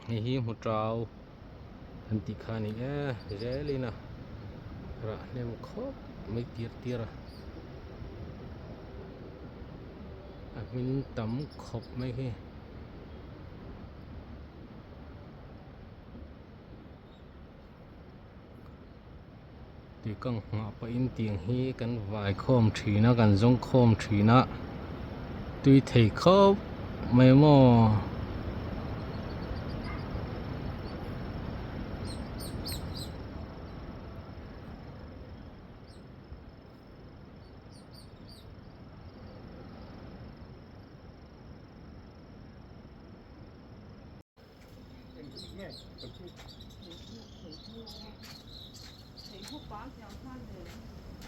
Hei hi hmu tau an tih kha a ni e zelin a rah hnem khawp mai tir tir a a hmin tam khawp mai hi. Tui kang nghah pahin tiang hi kan vai khawm thin a kan zawng khawm thin a tui thei khawp mai maw.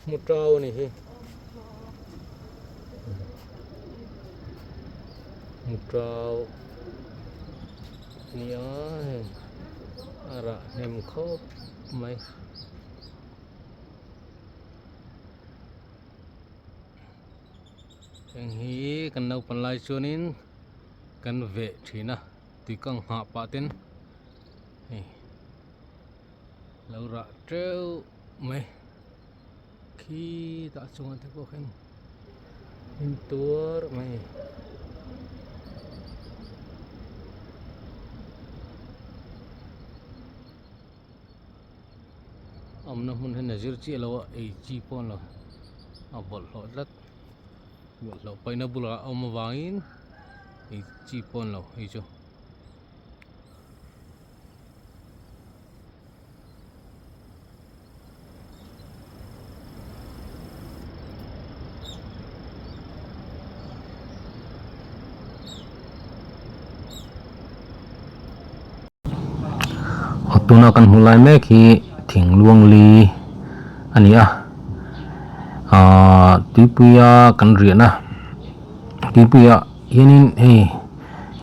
Hmu tau a ni hi hmu tau a ni a hei a rah hnem khawp mai. Heng hi kan naupang lai chuanin kan veh thin a tui kang nghah pah ten hei lo rah teuh mai khi tah chungah te pawh khian in tuar mai awmna hmun hian a zir chiah lo a ei chi pawh a ni lo a bawlhhlawh tlat. Bawlhhlawh paihna bulah a awm avangin ei chi pawh a ni lo hei chu. Tuna kan hmuh lai mek hi thing luang li a ni a ahh tuipuia kan riahna tuipuiah hianin hei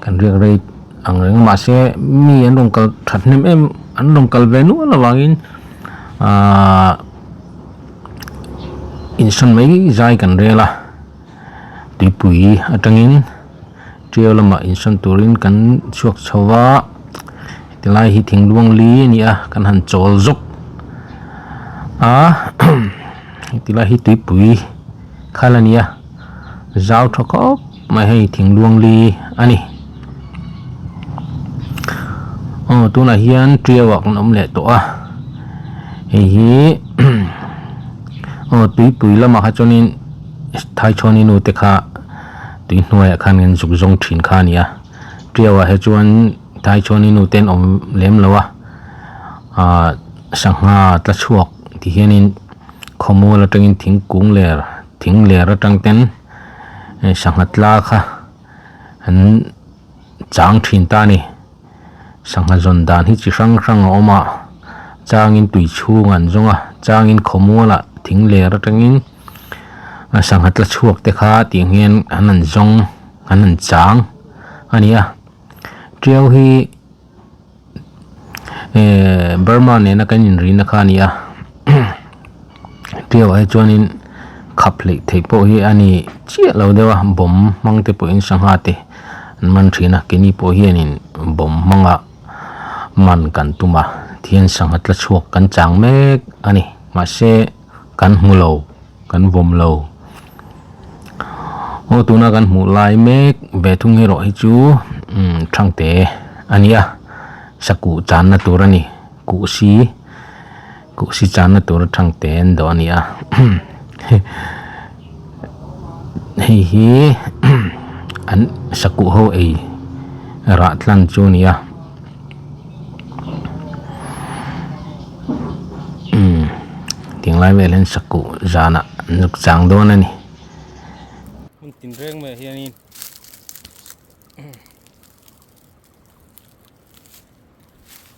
kan riak rei ang reng a mahse mi an rawn kal that hnem em an rawn kal ve nual avangin ahh insawn mai zai kan rel a tuipui atangin tiau lamah insawn turin kan chhuak chho va tilai hi thing luang li a ni a kan han chawl zawk a tilai hi tuipui khal a ni a zau tha khawp mai hei thing luang li a ni aw tunah hian tiau ah kan awm leh tawh a hei hi aw tuipui lamah kha chuanin thaichhawni nu te kha. Tui hnuaiah khan kan zuk zawng thin kha a ni a tiauah hi chuan thaichhawni nu te an awm lem lo a ahh sangha tla chhuak ti hianin khawmual atangin thingkung ler thing ler atang ten sangha tla kha an chang thin ta a ni sangha zawn dan hi chi hrang hrang a awm a changin tui chhung an zawng a changin khawmualah thing ler atangin. A sangha tla chhuak te kha tiang hian an han zawng an han chang a ni a tiau hi ehh Burma nena kan inrina kha a ni a tiau ah hi chuanin khap hleih theih pawh hi a ni chiah lo deuh a bawm hmang te pawhin sangha te an man thin a keini pawh hianin bawm hmanga man kan tum a thian sangha tla chhuak kan chang mek a ni mahse. Kan hmu lo, kan vawm lo. Aw tuna kan hmuh lai mek ve thung erawh hi chu umm thangte a ni a, sakuh channa tur a ni, kuhsi kuhsi channa tura thangte an dawh a ni a hei hi an sakuh ho ei rah tlan chu a ni a. Umm tinglai vel hian sakuh zanah an zuk chang dawn a ni. Hmun tin reng maiah hianin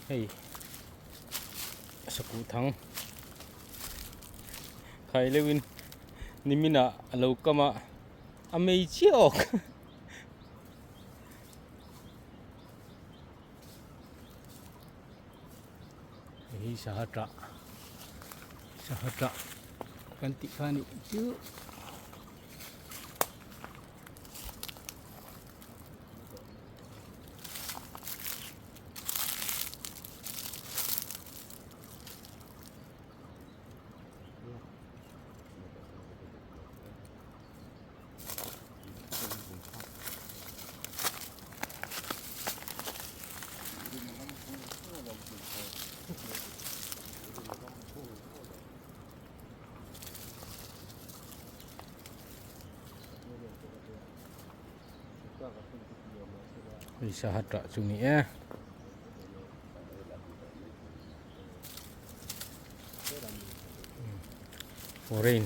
hei sakuh thang khai leuhin niminah a lo kam a a mei chiah awk. Hei hi sangha tah sangha tah kan tih kha anih chu. Hei sangha tah chu ni e. Foreign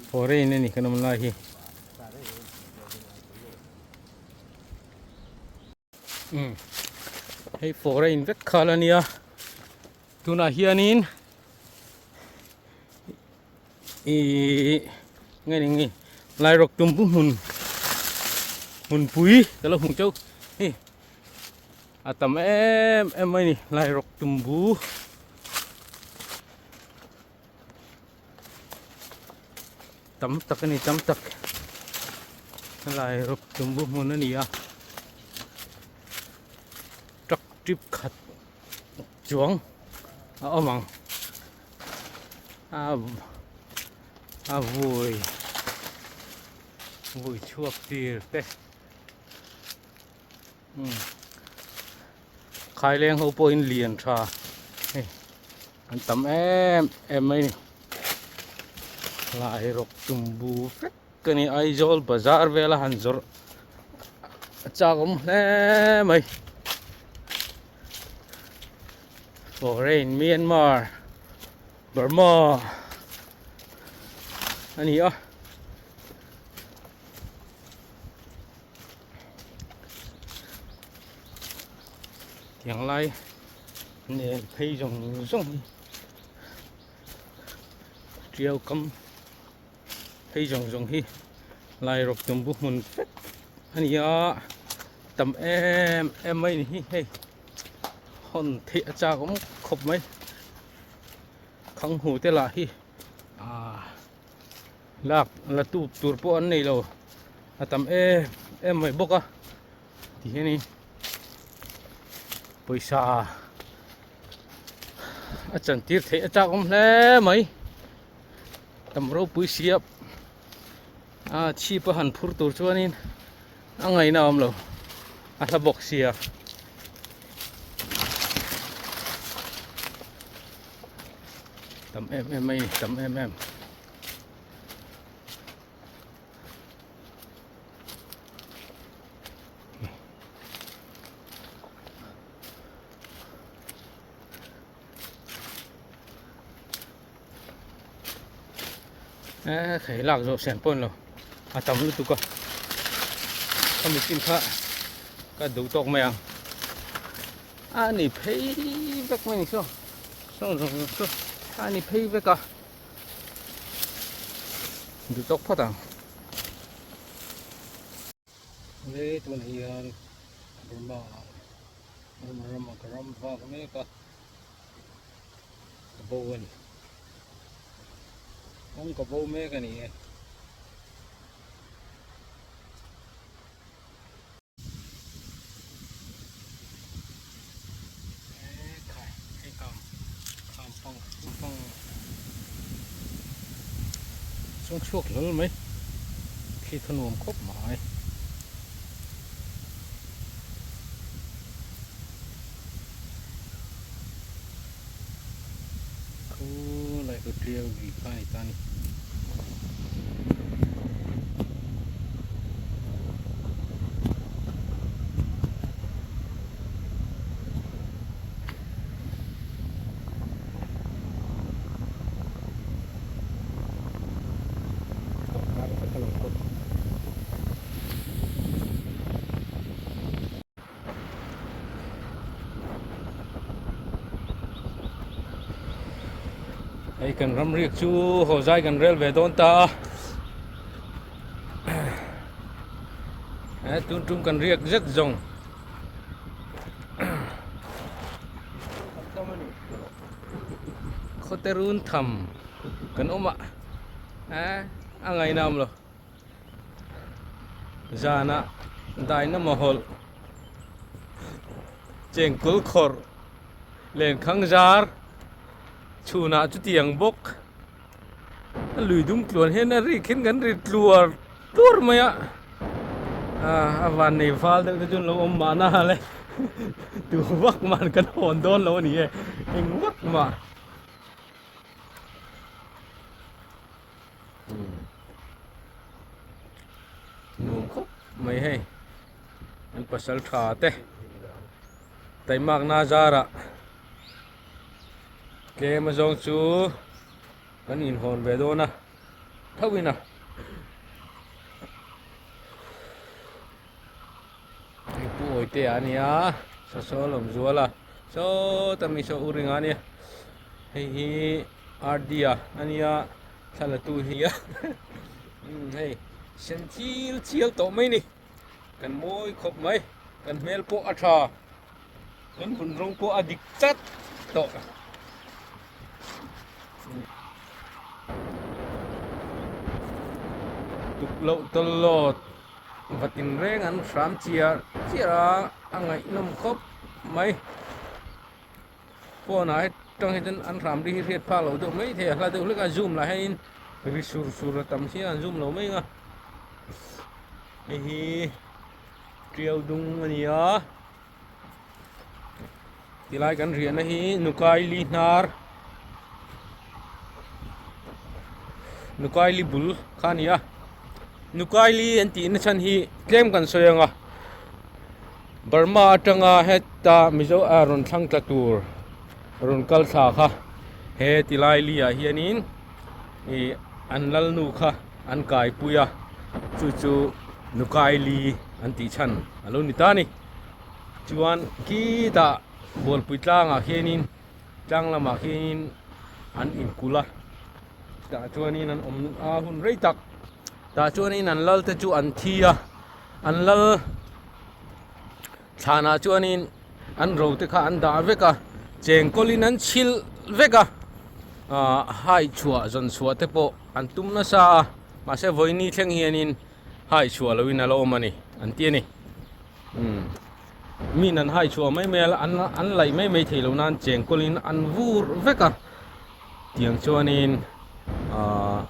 foreign ani kan awm lai hi. Um hei foreign vek khal ania tunah hianin ih nge ni nge Lairawk tumbu hmun hmunpui ka lo hmu chauh hei a tam em em mai ni Lairawk tumbu tam tak a ni tam tak helai rawk tumbu hmun a ni a truck trip khat chuang a awm ang a a vui vui chhuak tir te umm khaileng ho pawhin lian tha hei. An tam em em mai ni. Lai rawk tumbu vek a ni Aizawl bazar vela han zawrh a chak awm hle mai. Foreign Myanmar Burma a ni a. Tiang lai nel phei zawng zawng hi tiau kam phei zawng zawng hi lai rawk tumbu hmun vek a ni a tam em em mai ni hi hei hawn theih a chak awm khawp mai khang hu te lah hi ah lak la tu tur pawh an nei lo a tam em em mai bawk a. Ti hianin pawisa a chantir theih a chak awm hle mai tam ropui siap a chhip a han phur tur chuanin a ngaihna a awm lo a hla bawk sia. Tam em em mai a ni tam em em. E khai lak zawh sen pawh ni lo a tam lutuk a khami chin kha ka duh tawk mai ang a ni phei vek mai ni saw saw zawng zawng saw a ni phei vek a. Duh tawk phawt ang. Hei tunah hian Burma Burma rama ka ram vak mek a ka bo a ni kawng ka bo mek a ni e. Chuang chhuak hlawl mai khi kha nuam khawp mai. Khu lai khu tiau lui kha a ni ta a ni. Hei kan ram riak chu haw zai kan rel ve dawn ta a he tun tum kan riak zet zawng khawte run tham kan awm a a ngainam lo. Zanah daina mawhawlh chengkawl khawrh lenkhang zar chhunah chutiang bawk a lui dum tluan hian a rik hian kan ri tluar tluar mai a a van nei val deuh te chu an lo awm mahna le tu vak man kan hawn dawn lo a ni e eng vak mah. Nuam khawp mai hei. An pasal tha te taimakna zarah tlem azawng chu kan inhawn ve dawn a tho in a. Hei pu Awite a nia saw lawm zual a sawta mi saw u ringa a nia hei hi RD a a nia thla la tu hi a hei sen chil chial tawh mai a ni kan mawi khawp mai kan hmel pawh a tha kan vun rawng pawh a dik chat tawh. Tukloh tawlawt va tinreng an hram chiar chiar a a ngaihnawm khawp mai phone ah atang hi chuan an hram ri hi hriat phak loh deuh mai thei a hla deuh hlek a zoom lah hianin ri sur sur a tam sia an zoom lo mai ang a hei hi tiau dung a ni a. Tilai kan riahna hi Nukaili hnar Nukaili bul kha a ni a Nukaili an tihna chhan hi tlem kan sawi ang a Burma atanga heta Mizo a rawn thlang tla tur rawn kal thla kha he tilai li ah hianin ih an lalnu kha an kaipui a chu chu Nukaili an tih chhan a lo ni ta a ni. Chuan khitah Bualpui tlangah khianin tlang lamah khianin an inkulh a tah chuanin an awm a hun rei tak tah chuanin an lal te chu an thi a an lal thlanah chuanin an ro te kha an dah vek a chengkawlin an chhilh vek a ah hai chhuah zawn chhuah te pawh an tum nasa a mahse vawiini thleng hianin hai chhuah loin a la awm a ni an ti a ni. Umm min an hai chhuah mai mai a an an laih mai mai theih loh nan chengkawlin an vur vek a tiang chuanin ahh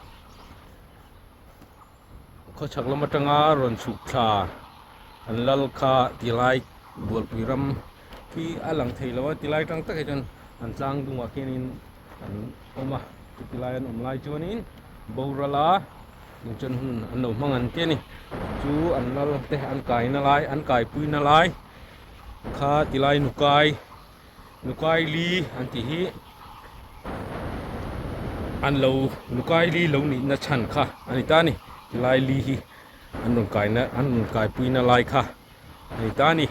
khawchhak lam atanga rawn chhuk thla an lal kha tilai bualpui ram khi a lang thei lo a tilai tang tak hi chuan an tlang dungah khianin an awm a chutilai an awm lai chuanin boral a. Chuan hun an lo hmang an ti a ni chu an lal te an kai na lai an kai pui na lai kha ti lai nukai nukai li an tih hi an lo nukai li lo nih na chhan kha a ni ta a ni ti lai li hi an rawn kai na an rawn kai pui na lai kha a ni ta a ni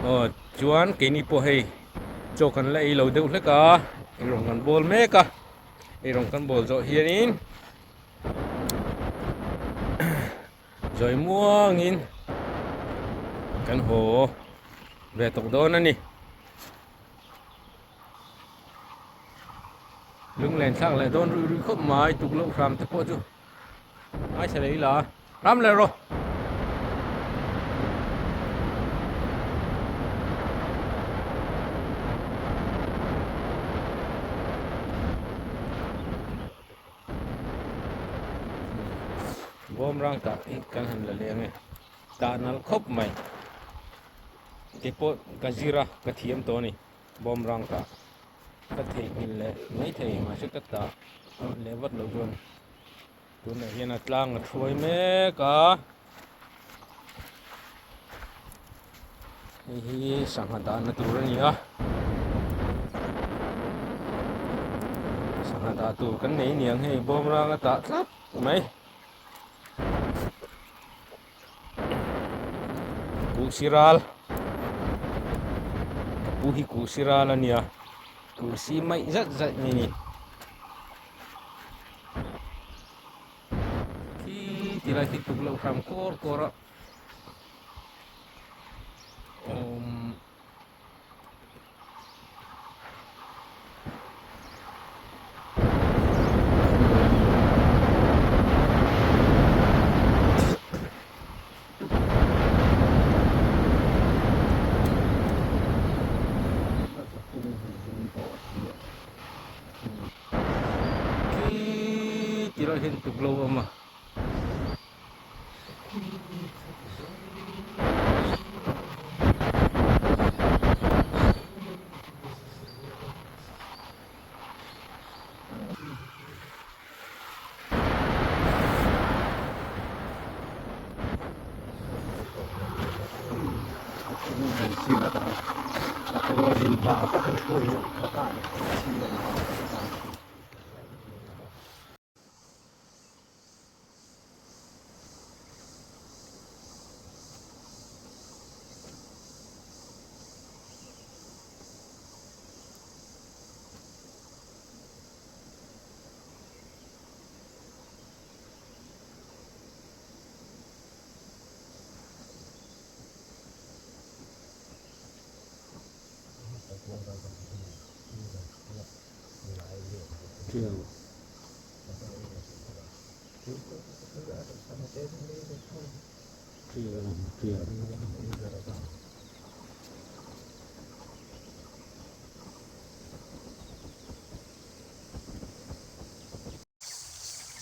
aw chuan keini pawh hei chaw kan la ei lo deuh hlek a eirawng kan bawl mek a. Eirawng kan bawl zawh hianin zawi muangin kan haw ve tawk dawn a ni. Lunglen thlak leh dawn rui rui khawp mai tuk loh hram te pawh chu ngaithla leh ila hram leh rawh. Bawmrang tah hi kan han la leng e tah nalh khawp mai keipawh ka zir a ka thiam tawh a ni bawmrang tah. Ka theihnghilh leh mai thei mahse ka tah leh vat loh chuan tunah hian a tlang a thuai mek a hei hi sangha dahna tur a ni a sangha dah tur kan nei niang hei bawmrang a tah tlat mai. Kuhsi ral ka pu hi kuhsi ral a nia kuhsi maih zat zat mai a ni khi ti lai khi tuk loh hram kawr kawr a awm. Khi ti lai hian tuklo a awm a.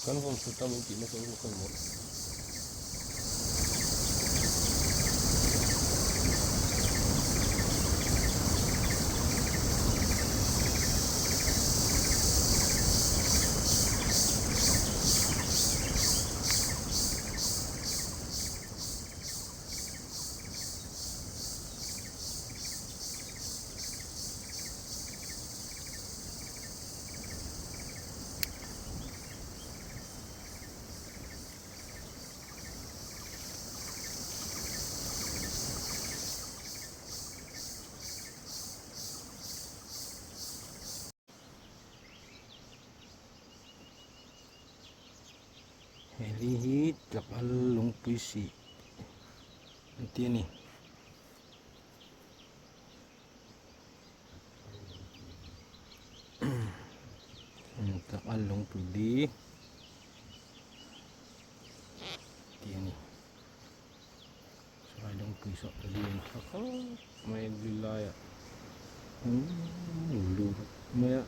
Kan vawm thut a min tih nasa em khawi maw. He li hi tlakal lungpui sih an ti a ni. Tlakal lungpui li tih a ni. Sarai lungpui saw a lian tha khawp mai a li laiah lut mai a.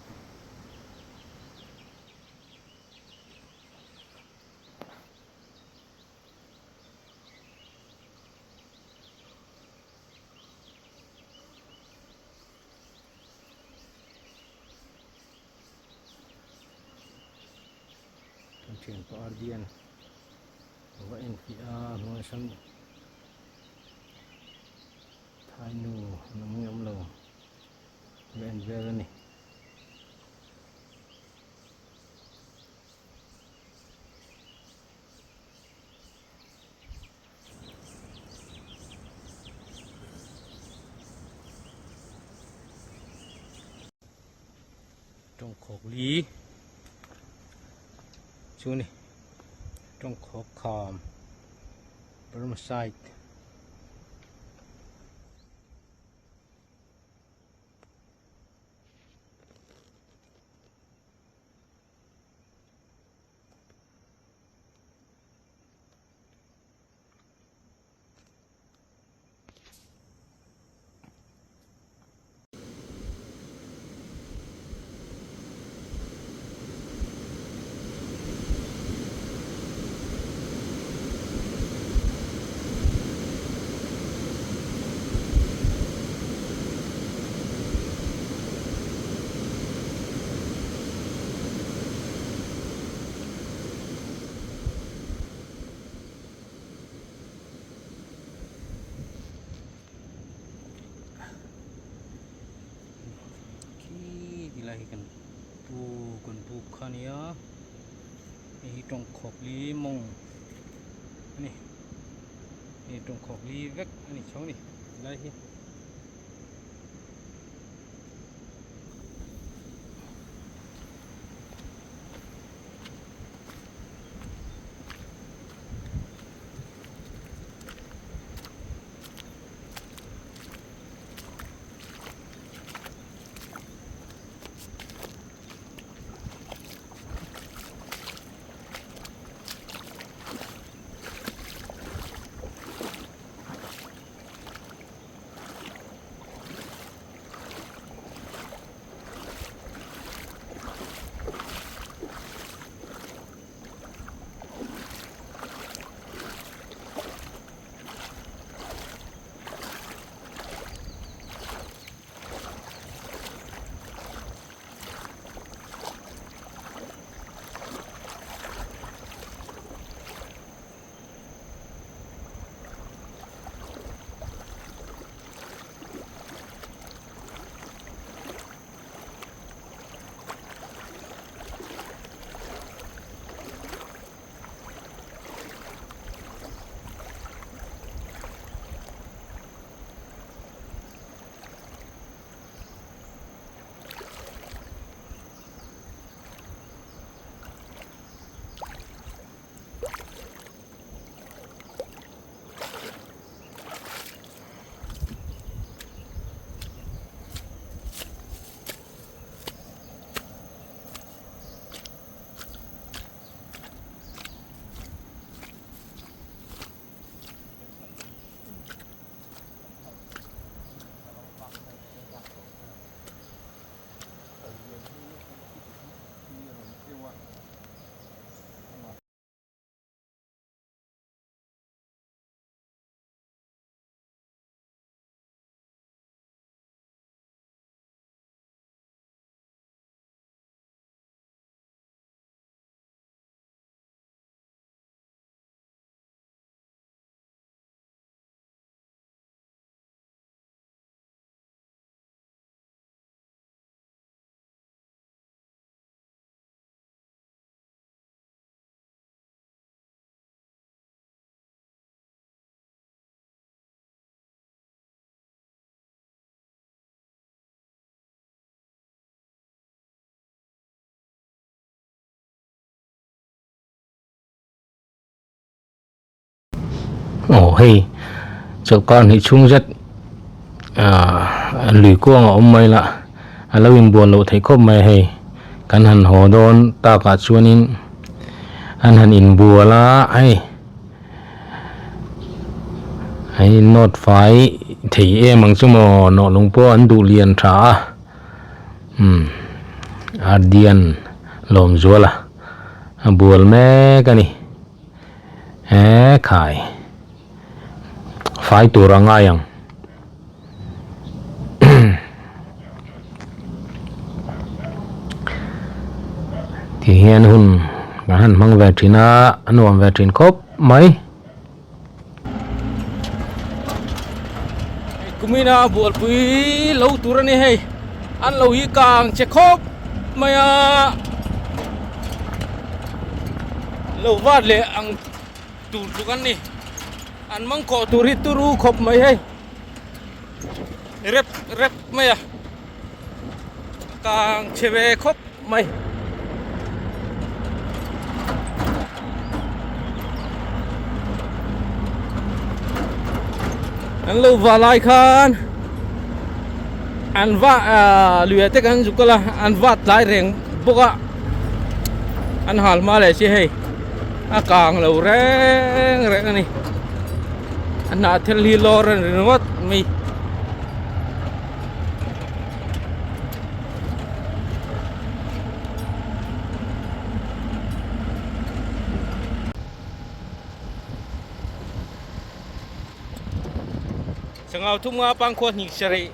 Kan thianpa Ardian a va en fiah a hnuai sawn thainu an awm nge awm lo a va en vel a ni. Tawngkhawk li chu a ni tawngkhawk kham Burma side. Khi ti lai hi kan pu kan buk kha a nia hei hi tawngkhawk li mawng a ni hei tawngkhawk li vek a ni chho a ni ti lai hi. Aw hei chawlhkar hnih chhung zet ahh lui kuang a awm mai la a lo inbual loh theih khawp mai a hei kan han haw dawn takah chuanin an han inbual a hei hei nawt fai thei em ang chu maw nawh lung pawh an duh lian tha a umm ardian lawmzuala a bual mek a ni. He khai fai tur a ngai ang. Ti hian hun kan han hmang ve thin a a nuam ve thin khawp mai. Kumina bualpui lo tur a ni hei an lo hi kang che khawp mai a. Lo vat leh ang tur tluk an ni. An mang kawh tur hi turu khawp mai hei. Rep rep mai a. Kang chhe ve khawp mai. An lo va lai khan an va ah lui ah te kan zuk kal a an vat tlai reng bawk a. An hal hma leh si hei a kang lo reng reng a ni a hnah thil hi lawr a ni ringawt mai. Sangau thum nga pangkhua hnih sarih.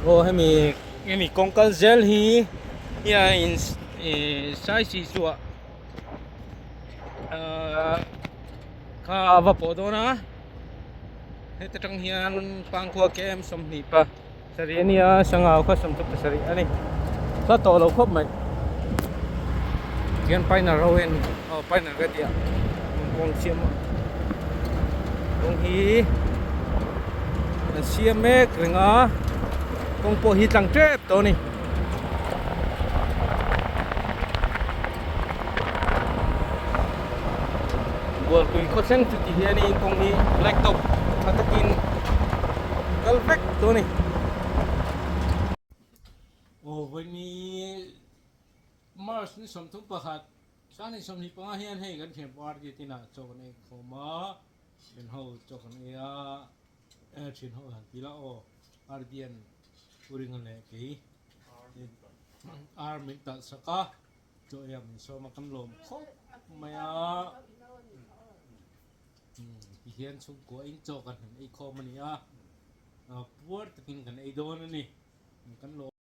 Aw hemi hemi kawng kal zel hi hian in sai si chhuah ahh kha a va pawh dawn a heta tang hian pangkhua km 20 pa. Sarih a nia sangau kha 37 a ni hla tawh lo khawp mai tihian piner ho hian aw piner ka tih ah kawng siam a kawng hi an siam mek reng a kawng pawh hi tlang tep tawh a ni. Bualpui khaw thleng chu ti hianin kawng hi black top tha takin kal vek tawh a ni. Aw vawiini March ni 31 sangni 25 hian hei kan thian party tinah chaw kan ei khawm a thian ho chaw kan ei a thian ho han ti la aw Ardian Uringa leh kei ar min talh sak a. Chaw ei ang sawm a kan lawm khawp mai a tihian chhungkua in chaw kan han ei khawm a ni a puar takin kan ei dawn a ni kan lawm.